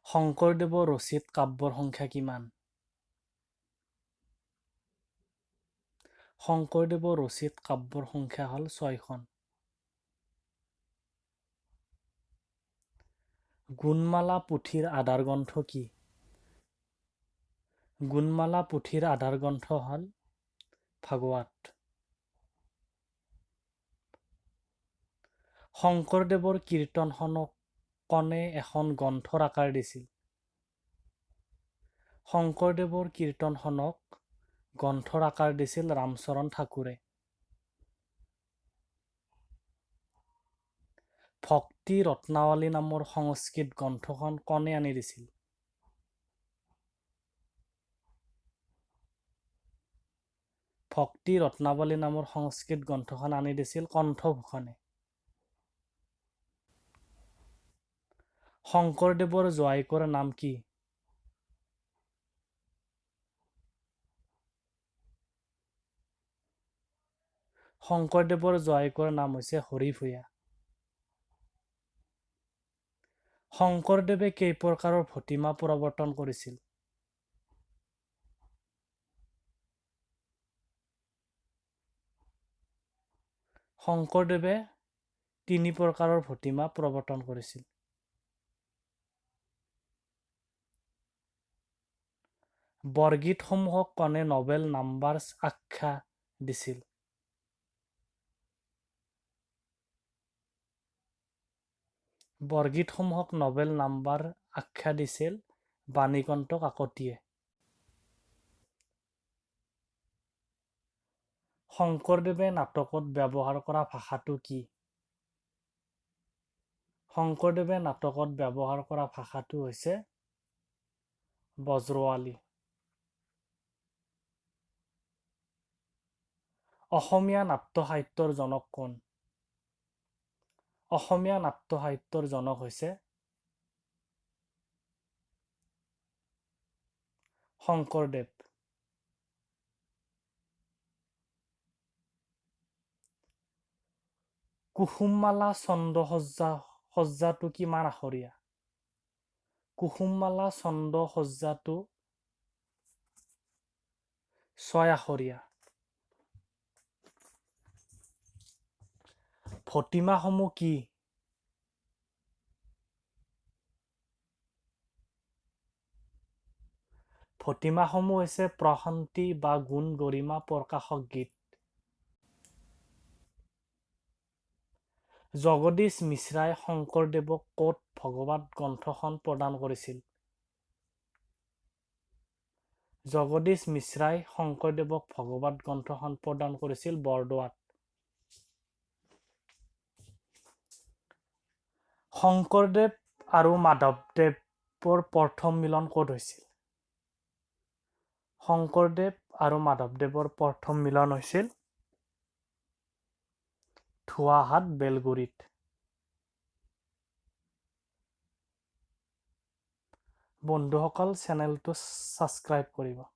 শংকৰদেৱৰ ৰচিত কাব্যৰ সংখ্যা কিমান? শংকৰদেৱৰ ৰচিত কাব্যৰ সংখ্যা হ'ল 6খন। গুণমালা পুথিৰ আধাৰ গ্ৰন্থ কি? গুণমালা পুথিৰ আধাৰ গ্ৰন্থ হ'ল ভাগৱত। শংকৰদেৱৰ কীৰ্তনখনক কনে এখন গ্ৰন্থৰ আকাৰ দিছিল? শংকৰদেৱৰ কীৰ্তনখনক গ্ৰন্থৰ আকাৰ দিছিল ৰামচৰণ ঠাকুৰে। ভক্তি ৰত্নাৱলী নামৰ সংস্কৃত গ্ৰন্থখন কোনে আনি দিছিল? ভক্তি ৰত্নাৱলী নামৰ সংস্কৃত গ্ৰন্থখন আনি দিছিল কণ্ঠভূষণে। শংকৰদেৱৰ জোৱাইকৰ নাম কি? শংকৰদেৱৰ জোৱাইকৰ নাম হৈছে হৰি ভূঞা। শংকৰদেৱে কেই প্ৰকাৰৰ ভটিমা প্ৰৱৰ্তন কৰিছিল? শংকৰদেৱে 3 প্ৰকাৰৰ ভটিমা প্ৰৱৰ্তন কৰিছিল। বৰগীতসমূহক কোনে নবেল নাম্বাৰছ আখ্যা দিছিল? বৰগীতসমূহক নবেল নাম্বাৰ আখ্যা দিছিল বাণীকান্ত কাকতিয়ে। শংকৰদেৱে নাটকত ব্যৱহাৰ কৰা ভাষাটো কি? শংকৰদেৱে নাটকত ব্যৱহাৰ কৰা ভাষাটো হৈছে বজ্ৰৱালী। অসমীয়া নাট্য সাহিত্যৰ জনক কোন? অসমীয়া নাট্য সাহিত্যৰ জনক হৈছে শংকৰদেৱ। কুসুমমালা ছন্দ সজ্জাটো কিমান আখৰীয়া? কুসুমমালা ছন্দ সজ্জাটো 6 আখৰীয়া। ভটিমাসমূহ কি? ভটিমাসমূহ হৈছে প্ৰশান্তি বা গুণ গৰিমা প্ৰকাশক গীত। জগদীশ মিশ্ৰাই শংকৰদেৱক ক'ত ভগৱত গ্ৰন্থখন প্ৰদান কৰিছিল? জগদীশ মিশ্ৰাই শংকৰদেৱক ভগৱত গ্ৰন্থখন প্ৰদান কৰিছিল বৰদোৱাত। শংকৰদেৱ আৰু মাধৱদেৱৰ প্ৰথম মিলন ক'ত হৈছিল? শংকৰদেৱ আৰু মাধৱদেৱৰ প্ৰথম মিলন হৈছিল ধোৱাহাট বেলগুৰিত। বন্ধুসকল, চেনেলটো ছাবস্ক্ৰাইব কৰিব।